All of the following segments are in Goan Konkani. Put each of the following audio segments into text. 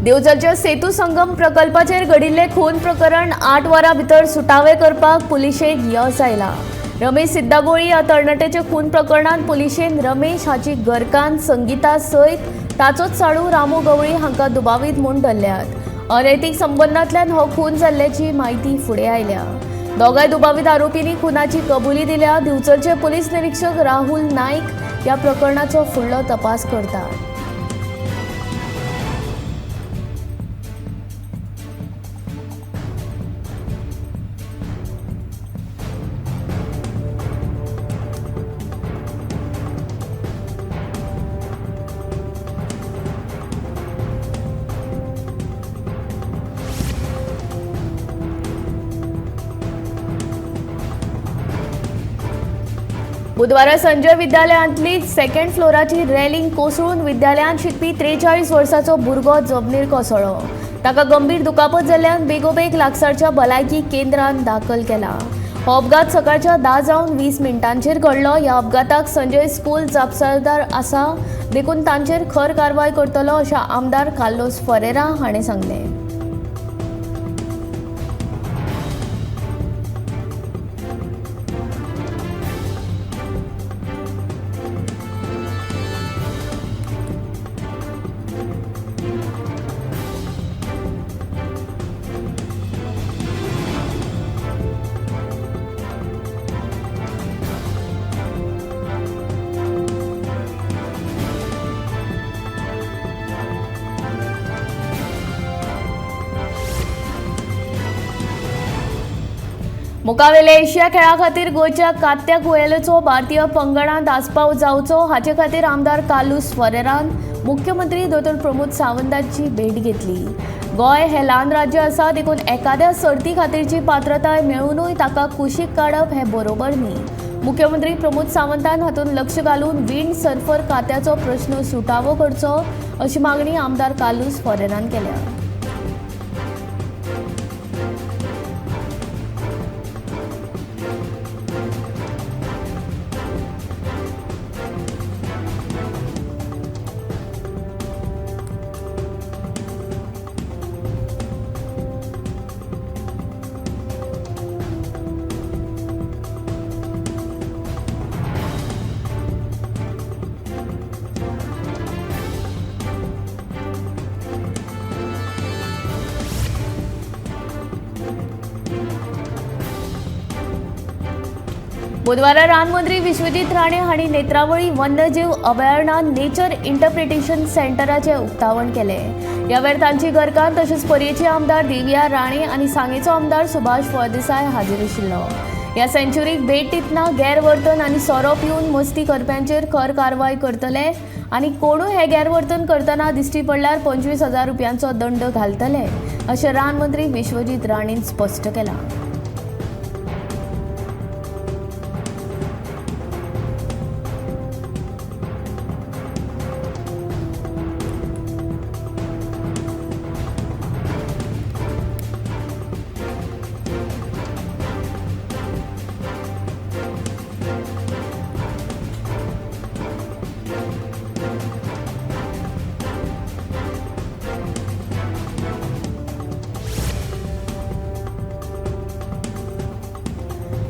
दिवचलच्या सेतू संगम प्रकल्पाचेर घडिल्ले खून प्रकरण 8 वरां भितर सुटावे करपाक पुलिशेक यश आयला. रमेश सिद्दागोळी ह्या तरणाट्याच्या खून प्रकरणांत पुलिशेन रमेश हाची घरकान्न संगीता सयत ताचोच साडू रामू गवळी हांकां दुबावीत म्हूण धरल्यात. अनैतिक संबंदांतल्यान हो खून जाल्ल्याची म्हायती फुडें आयल्या. दोगांय दुबावीत आरोपींनी खुनाची कबुली दिल्या. दिवचलचे पुलीस निरीक्षक राहुल नाईक ह्या प्रकरणाचो फुडलो तपास करतात. बुधवारा संजय विद्यालयांतली सेकंड फ्लोराची रेलिंग कोसळून विद्यालयांत शिकपी 43 वर्सांचो भुरगो जमनीर कोसळ्ळो. ताका गंभीर दुखापत जाल्ल्यान बेगोबेग लागसारच्या भलायकी केंद्रांत दाखल केला. हो अपघात सकाळच्या 10:20 घडलो. ह्या अपघाताक संजय स्कूल जापसालदार आसा, देखून तांचेर खर कारवाय करतलो अशें आमदार कार्लोस फरेरा हाणें सांगलें. मुखावेल्या एशिया खेळा खातीर गोंयच्या कात्या कुएलोचो भारतीय पंगडांत आस्पाव जावचो हाचे खातीर आमदार कार्लूस फरेरान मुख्यमंत्री दोतोर प्रमोद सावंताची भेट घेतली. गोंय हें ल्हान राज्य आसा, देखून एखाद्या सर्ती खातीरची पात्रताय मेळुनूय ताका कुशीक काडप हें बरोबर न्ही. मुख्यमंत्री प्रमोद सावंतान हातूंत लक्ष घालून विंड सर्फर खात्याचो प्रश्न सुटावो करचो अशी मागणी आमदार कार्लूस फरेरान केल्या. बुधवारा रानमंत्री विश्वजीत राणे हांणी नेत्रावळी वन्यजीव अभयारणांत नेचर इंटरप्रिटेशन सेंटराचें उक्तावण केलें. ह्या वेळार तांची घरकान्न तशेंच पर्येचे आमदार देविया राणे आनी सांगेचो आमदार सुभाष फळदेसाय हाजीर आशिल्लो. ह्या सेंच्युरीक भेट दितना गैरवर्तन आनी सोरो पिवन मस्ती करप्यांचेर खर कारवाय करतले आनी कोणूय हे गैरवर्तन करतना दिश्टी पडल्यार 25,000 रुपयांचो दंड घालतले अशें रानमंत्री विश्वजीत राणेन स्पश्ट केलां.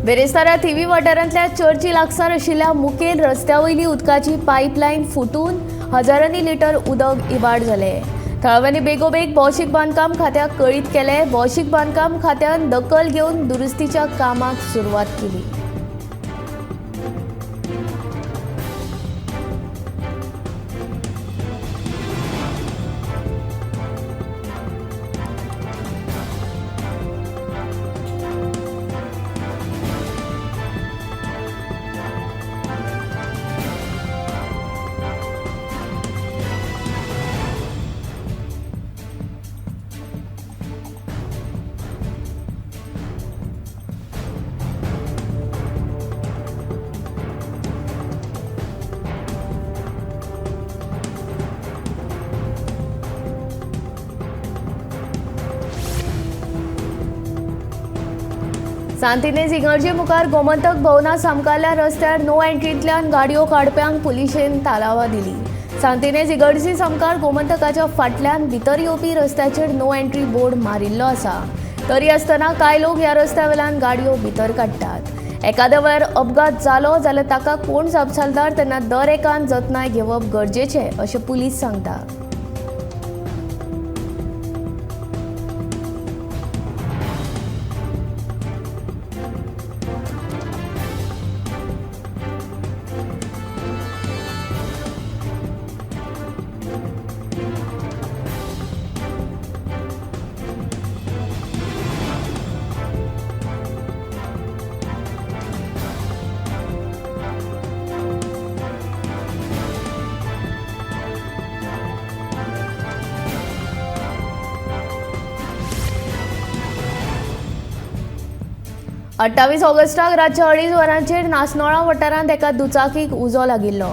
बेरेस्तारा थिवी वाठारांतल्या चर्ची लागसार आशिल्ल्या मुखेल रस्त्या वयली उदकाची पायपलायन फुटून हजारांनी लिटर उदक इबाड जालें. थळाव्यांनी बेगोबेग भौशीक बांदकाम खात्याक कळीत केलें. भौशीक बांदकाम खात्यान दखल घेवन दुरुस्तीच्या कामाक सुरवात केली. सांतिनेज इगर्जे मुखार गोमंतक भवना सामकारल्या रस्त्यार नो एंट्रींतल्यान गाडयो काडप्यांक पुलिशेन तालावा दिली. सांतिनेज इगर्जी सामकार गोमंतकाच्या फाटल्यान भितर येवपी रस्त्याचेर नो एंट्री बोर्ड मारिल्लो आसा. तरी आसतना कांय लोक ह्या रस्त्या वेल्यान गाडयो भितर काडटात. एखाद्या वेळार अपघात जालो जाल्यार ताका कोण जापसालदार तेन्ना दर एकान जतनाय घेवप गरजेचें अशें पुलीस सांगता. अठ्ठावीस ऑगस्टाक रातच्या 2:30 वरांचेर नासनोळा वाठारांत एका दुचाकीक उजो लागिल्लो.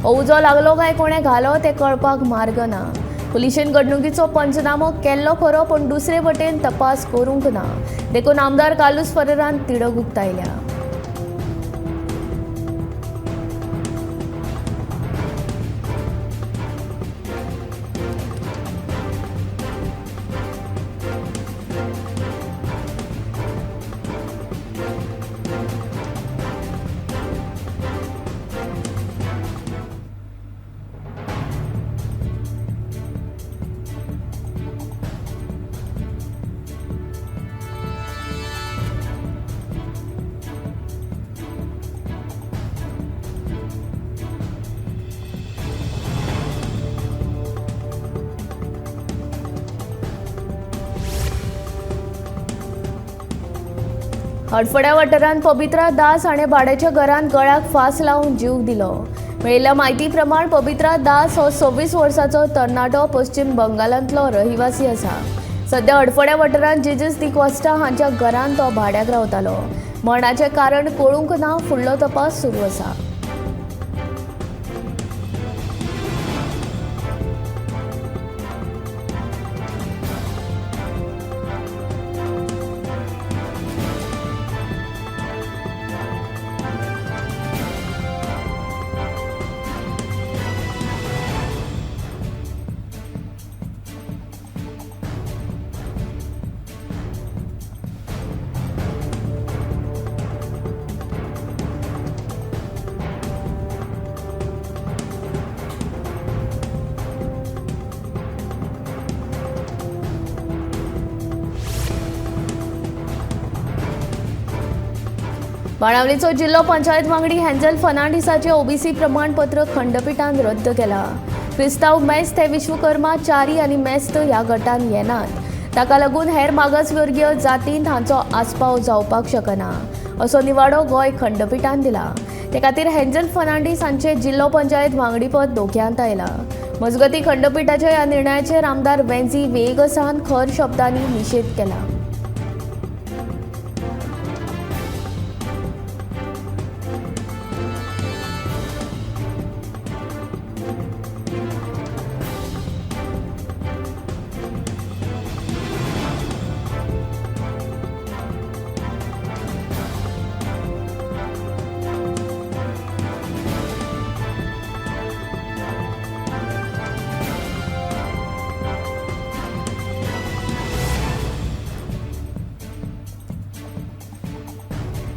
हो उजो लागलो काय कोणें घालो तें कळपाक मार्ग ना. पुलिशेन घडणुकीचो पंचनामो केल्लो खरो, पूण दुसरे वटेन तपास करूंक ना. देखून आमदार कार्लुस फरेरान तिडक उक्तायल्या. हडफड्या वाठारांत पबित्रा दास हाणें भाड्याच्या घरांत गळ्याक फांस लावन जीव दिलो. मेळिल्ल्या म्हायती प्रमाण पबित्रा दास हो 26 वर्सांचो तरणाटो पश्चिम बंगालांतलो रहिवासी आसा. सद्या हडफड्या वाठारांत जेजस दी कोस्टा हांच्या घरांत तो भाड्याक रावतालो. मरणाचें कारण कळूंक ना. फुडलो तपास सुरू आसा. बाणावलीचो जिल्लो पंचायत वांगडी हॅन्जल फर्नांडीसाचे ओबीसी प्रमाणपत्र खंडपिठान रद्द केला. क्रिस्तांव मेस्त हे विश्वकर्मा चारी आनी मेस्त ह्या गटान येनात. ताका लागून हेर मागासवर्गीय जातींत हांचो आस्पाव जावपाक शकना असो निवाडो गोंय खंडपिठान दिला. ते खातीर हॅन्जल फर्नांडीस हांचे जिल्लो पंचायत वांगडीपद धोक्यांत आयला. मजगतीं खंडपिठाच्या ह्या निर्णयाचेर आमदार वेन्झी वेगसान खर शब्दांनी निशेध केला.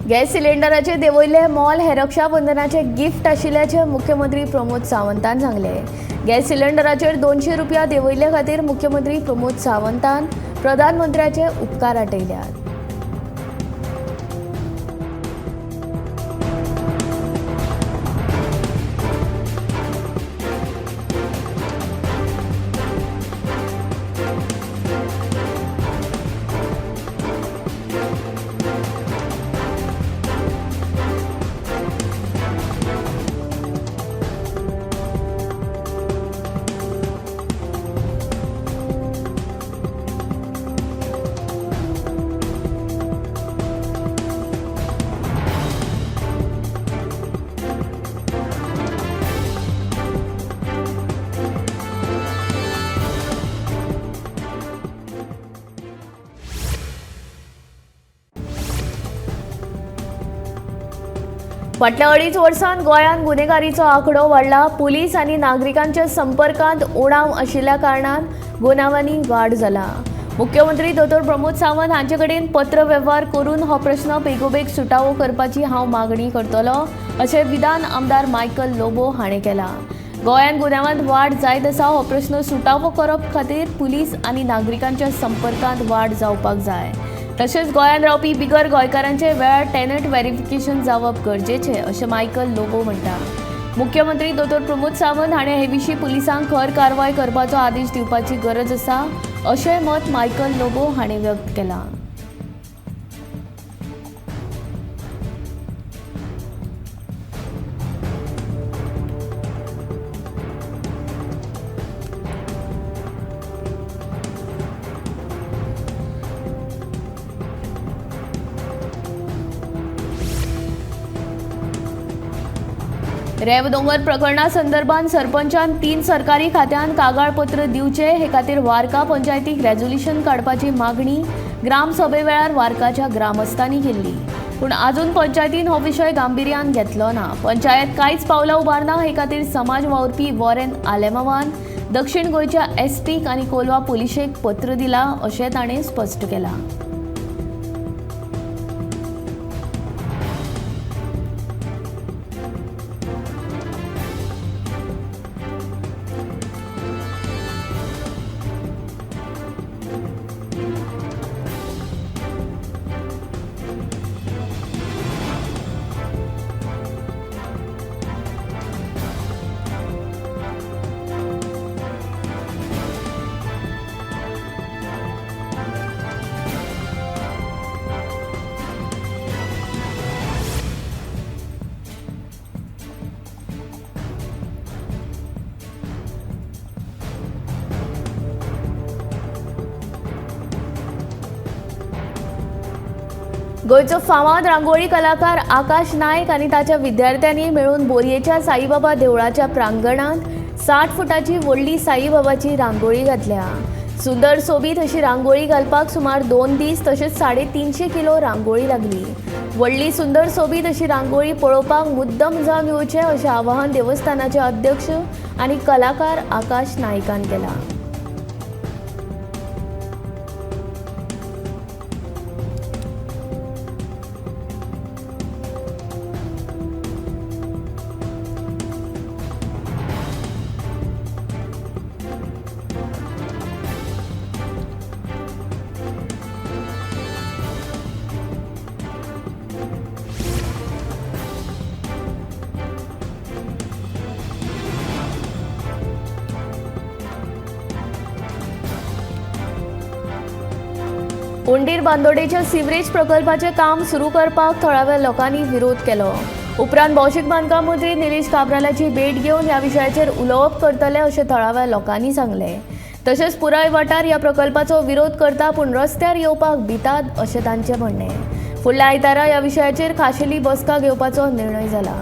गॅस सिलिंडराचे देंवयल्ले मोल हे रक्षाबंधनाचे गिफ्ट आशिल्ल्याचें मुख्यमंत्री प्रमोद सावंतान सांगलें. गॅस सिलिंडराचेर 200 रुपया देंवयल्ले खातीर मुख्यमंत्री प्रमोद सावंतान प्रधानमंत्र्याचे उपकार आटयल्यात. फाटल्या 2.5 वर्सांत गोंयांत गुन्हेगारीचो आंकडो वाडला. पुलीस आनी नागरिकांच्या संपर्कांत उणाव आशिल्ल्या कारणान गुन्यांवांनी वाड जाला. मुख्यमंत्री दोतोर प्रमोद सावंत हांचे कडेन पत्र वेव्हार करून हो प्रश्न बेगोबेग सुटावो करपाची हांव मागणी करतलो अशें विधान आमदार मायकल लोबो हाणें केलां. गोंयांत गुन्यांवांत वाड जायत आसा. हो प्रश्न सुटावो करप खातीर पुलीस आनी नागरिकांच्या संपर्कांत वाड जावपाक जाय. तशेंच गोंयांत रावपी बिगर गोंयकारांचे वेळार टेनंट व्हेरिफिकेशन जावप गरजेचें अशें मायकल लोबो म्हणटा. मुख्यमंत्री दोतोर प्रमोद सावंत हाणें हे विशीं पुलिसांक खर कारवाय करपाचो आदेश दिवपाची गरज आसा अशें मत मायकल लोबो हाणें व्यक्त केलां. रेंव दोंगर प्रकरणा संदर्भात सरपंचान 3 सरकारी खात्यांत कागाळपत्र दिवचे हे खातीर वार्का पंचायतीक रेजोल्युशन काडपाची मागणी ग्रामसभे वेळार वार्काच्या ग्रामस्थांनी केल्ली. पूण आजून पंचायतीन हो विशय गांभिर्यान घेतलो ना. पंचायत कांयच पावलां उबारना हे खातीर समाज वावुरपी वॉरेन आलेमावान दक्षिण गोंयच्या एसपीक आनी कोलवा पुलिशेक पत्र दिलां अशें ताणें स्पश्ट केलां. गोंयचो फामाद रांगोळी कलाकार आकाश नायक आनी ताच्या विद्यार्थ्यांनी मेळून बोरयेच्या साईबाबा देवळाच्या प्रांगणांत 60 फुटाची व्हडली साईबाबाची रांगोळी घातल्या. सुंदर सोबीत अशी रांगोळी घालपाक सुमार 2 दीस तशेंच 350 किलो रांगोळी लागली. व्हडली सुंदर सोबीत अशी रांगोळी पळोवपाक मुद्दम जावन येवचें अशें आवाहन देवस्थानाचे अध्यक्ष आनी कलाकार आकाश नायकान केलां. उंडीर बांदोडेच्या सिवरेज प्रकल्पाचें काम सुरू करपाक थळाव्या लोकांनी विरोध केलो. उपरांत भौशीक बांदकाम मंत्री निलेश काब्रालाची भेट घेवन ह्या विशयाचेर उलोवप करतले अशें थळाव्या लोकांनी सांगलें. तशेंच पुराय वाठार ह्या प्रकल्पाचो विरोध करता पूण रस्त्यार येवपाक भितात अशें तांचें म्हणणें. फुडल्या आयतारा ह्या विशयाचेर खाशेली बसका घेवपाचो निर्णय जाला.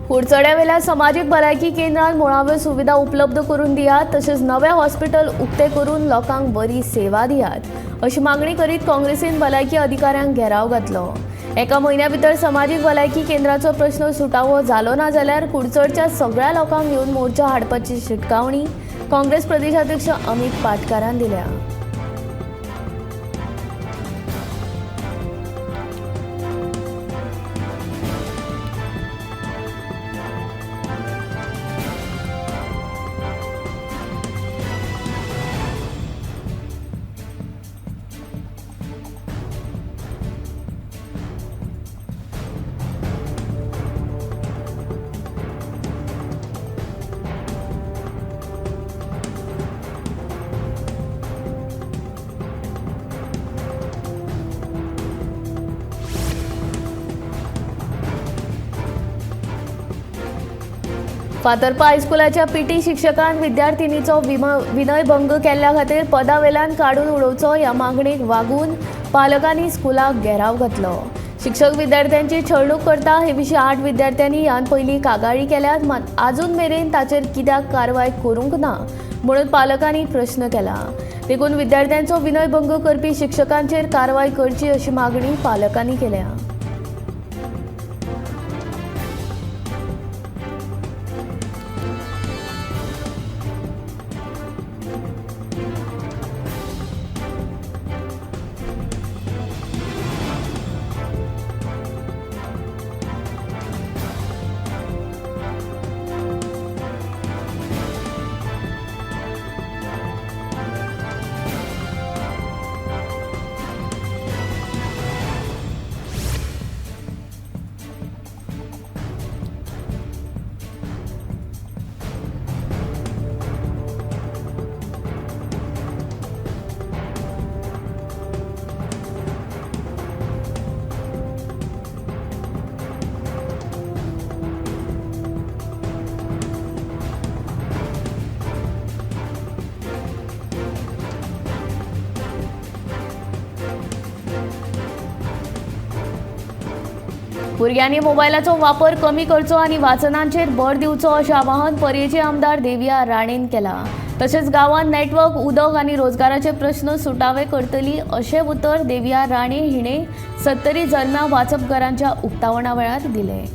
कुडचड्यावेल्या समाजीक भलायकी केंद्रांत मुळाव्यो सुविधा उपलब्ध करून दियात तशेंच नवें हॉस्पिटल उक्तें करून लोकांक बरी सेवा दियात अशी मागणी करीत काँग्रेसीन भलायकी अधिकाऱ्यांक घेराव घातलो. एका म्हयन्या भितर समाजीक भलायकी केंद्राचो प्रश्न सुटावो जालो ना जाल्यार कुडचडच्या सगळ्या लोकांक घेवन मोर्चा हाडपाची शिटकावणी काँग्रेस प्रदेशाध्यक्ष अमित पाटकारान दिल्या. फातर्पा हायस्कुलाच्या पीटी शिक्षकान विद्यार्थिनीचो विनयभंग केल्ल्या खातीर पदावेल्यान काडून उडोवचो ह्या मागणेक वागून पालकांनी स्कुलाक घेराव घातलो. शिक्षक विद्यार्थ्यांची छळणूक करता हे विशीं 8 विद्यार्थ्यांनी ह्यान पयलीं कागाळी केल्यात, मात आजून मेरेन ताचेर कित्याक कारवाय करूंक ना म्हणून पालकांनी प्रश्न केला. देखून विद्यार्थ्यांचो विनयभंग करपी शिक्षकांचेर कारवाय करची अशी मागणी पालकांनी केल्या. भुरग्यांनी मोबायलाचो वापर कमी करचो आनी वाचनांचेर भर दिवचो अशें आवाहन पर्येचे आमदार देविया राणेन केलां. तशेंच गांवांत नेटवर्क, उदक आनी रोजगाराचे प्रस्न सुटावे करतली अशें उतर देविया राणे हिणें सत्तरी जल्म्या वाचपघरांच्या उक्तावणा वेळार दिलें.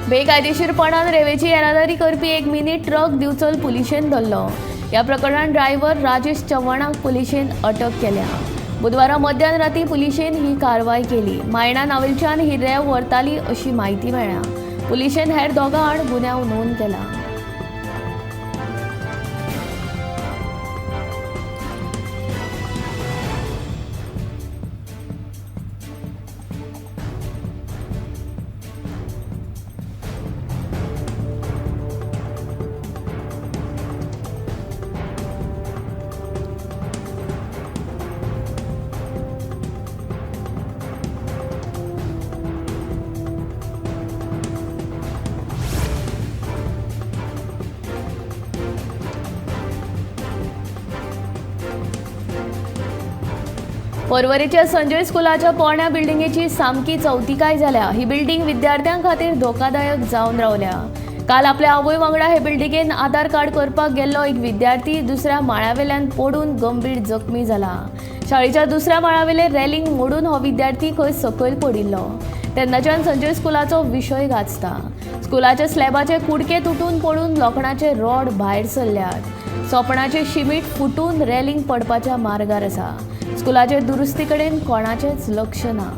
बेकायदेशीरपणान रेवेची येरादारी करपी एक मिनी ट्रक दिवचल पुलिशेन धरलो. ह्या प्रकरणान ड्रायव्हर राजेश चव्हाणाक पुलिशेन अटक केल्या. बुधवारा मध्यान राती पुलिशेन ही कारवाय केली. मायणा नावेलच्यान ही रेव व्हरताली अशी म्हायती मेळ्ळ्या. पुलिशेन हेर दोगां आड गुन्यांव नोंद केला. पर्वरेच्या संजय स्कुलाच्या पोरण्या बिल्डिंगेची सामकी चवतिकाय जाल्या. ही बिल्डिंग विद्यार्थ्यां खातीर धोकादायक जावन रावल्या. काल आपल्या आवय वांगडा हे बिल्डिंगेन आधार कार्ड करपाक गेल्लो एक विद्यार्थी दुसऱ्या माळ्यावेल्यान पडून गंभीर जखमी जाला. शाळेच्या दुसऱ्या माळ्यावेले रेलिंग मोडून हो विद्यार्थी खंय सकयल पडिल्लो. तेन्नाच्यान संजय स्कुलाचो विशय गाजता. स्कुलाच्या स्लॅबाचे कुडके तुटून पडून लोखणाचे रॉड भायर सरल्यात. सोपणाचे शिमीट फुटून रेलिंग पडपाच्या मार्गार आसा. स्कुलाचे दुरुस्ती कडेन कोणाचेंच लक्ष ना.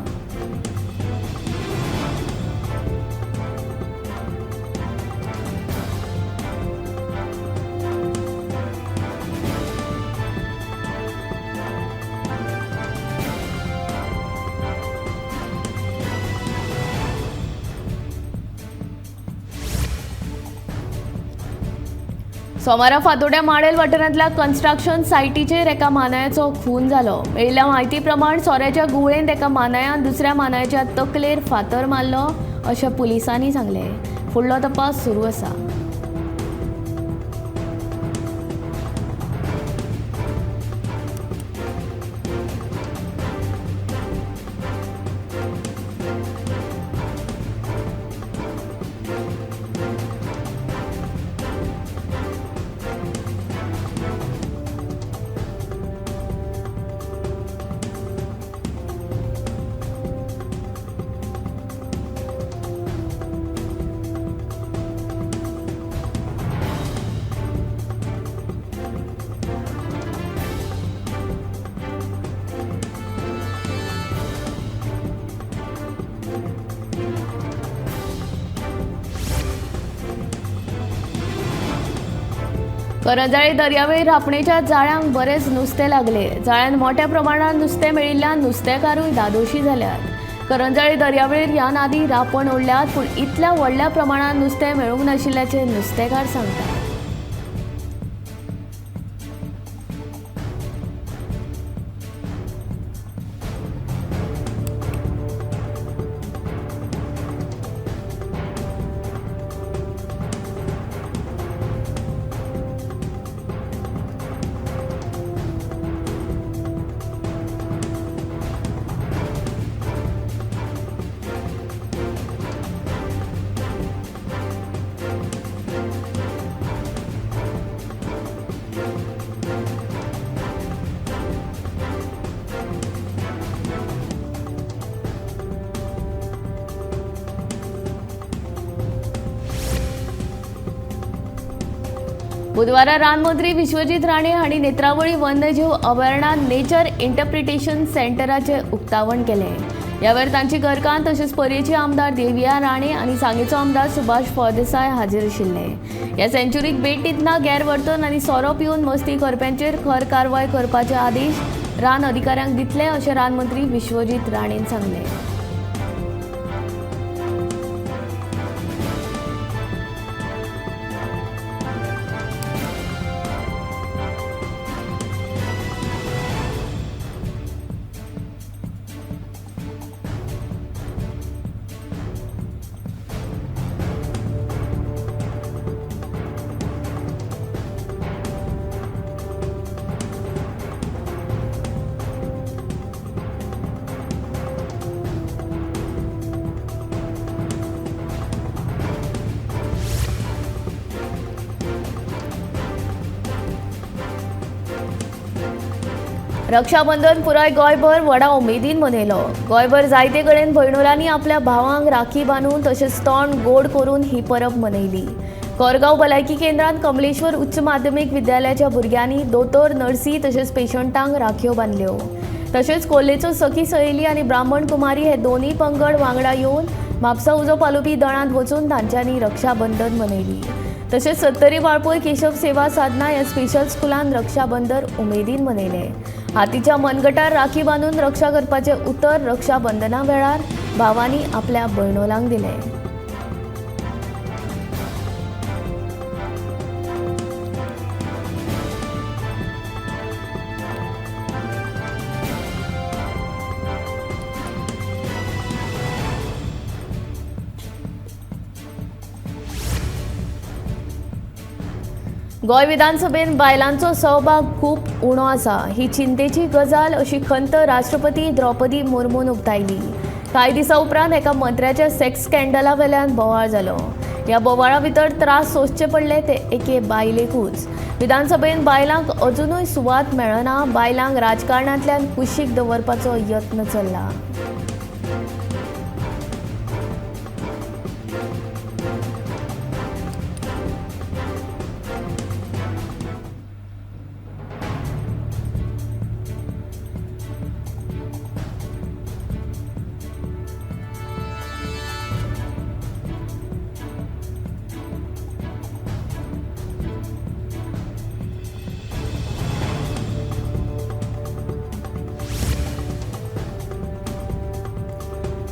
सोमारा फातोड्या माडेल वाठारांतल्या कन्स्ट्रक्शन सायटीचेर एका मानायाचो खून जालो. मेळिल्ल्या म्हायती प्रमाण सोऱ्याच्या गुळेन एका मानायान दुसऱ्या मानायाच्या तकलेर फातर मारलो अशें पुलिसांनी सांगलें. फुडलो तपास सुरू आसा. करंजाळे दर्यावेळी रापणेच्या जाळ्यांक बरेच नुस्तें लागले. जाळ्यान मोठ्या प्रमाणात नुस्तें मेळिल्ल्यान नुस्तेकारूय धादोशी जाल्यात. करंजाळे दर्यावेळेर ह्यान आदीं रापण ओडल्यात, पूण इतल्या व्हडल्या प्रमाणात नुस्तें मेळूंक नाशिल्ल्याचें नुस्तेकार सांगतात. बुधवारा रानमंत्री विश्वजीत राणे हांणी नेत्रावळी वन्यजीव अभयारण्यात नेचर इंटरप्रिटेशन सेंटराचें उक्तावण केलें. ह्या वेळार तांची घरकान्न तशेंच पर्येचे आमदार देविया राणे आनी सांगेचो आमदार सुभाष फळदेसाय हाजीर आशिल्ले. ह्या सेंच्युरीक भेट दितना गैरवर्तन आनी सोरो पिवन मस्ती करप्यांचेर खर कारवाय करपाचे आदेश रान अधिकाऱ्यांक दितले अशें रानमंत्री विश्वजीत राणेन सांगलें. रक्षाबंधन पुराय गोंयभर व्हडा उमेदीन मनयलो. गोंयभर जायते कडेन भयणुलांनी आपल्या भावांक राखी बांदून तशेंच तोंड गोड करून ही परब मनयली. कोरगांव भलायकी केंद्रांत कमलेश्वर उच्च माध्यमीक विद्यालयाच्या भुरग्यांनी दोतोर, नर्सी तशेंच पेशंटांक राखयो बांदल्यो. तशेंच कोल्लेचो सखी सहेली आनी ब्राह्मण कुमारी हे दोनूय पंगड वांगडा येवन म्हापसा उजो पालोवपी दळांत वचून तांच्यांनी रक्षाबंधन मनयली. तशेंच सत्तरी वाळपय केशव सेवा साधना ह्या स्पेशल स्कुलान रक्षाबंधन उमेदीन मनयलें. हातीच्या मनगटार राखी बांदून रक्षा करपाचें उतर रक्षाबंधना वेळार भावांनी आपल्या भयणोलांक दिलें. गोंय विधानसभेन बायलांचो सहभाग खूब उणो आसा ही चिंतेची गजाल अशी खंत राष्ट्रपती द्रौपदी मुर्मून उक्तायली. कांय दिसां उपरांत एका मंत्र्याच्या सेक्स स्कँडला वेल्यान बोवाळ जालो. ह्या बोवाळा भितर त्रास सोंसचे पडले ते एके बायलेकूच. विधानसभेन बायलांक अजुनूय सुवात मेळना. बायलांक राजकारणांतल्यान कुशीक दवरपाचो यत्न चल्ला.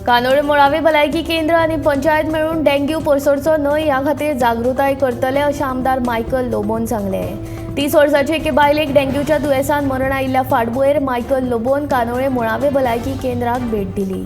कानोळे मुळावे भलायकी केंद्र आनी पंचायत मेळून डेंग्यू पसरचो न्हय ह्या खातीर जागृताय करतले अशें आमदार मायकल लोबोन सांगलें. 30 वर्सांचे एके बायलेक डेंग्यूच्या दुयेंसान मरण आयिल्ल्या फाटभुंयेर मायकल लोबोन कानोळे मुळावे भलायकी केंद्राक भेट दिली.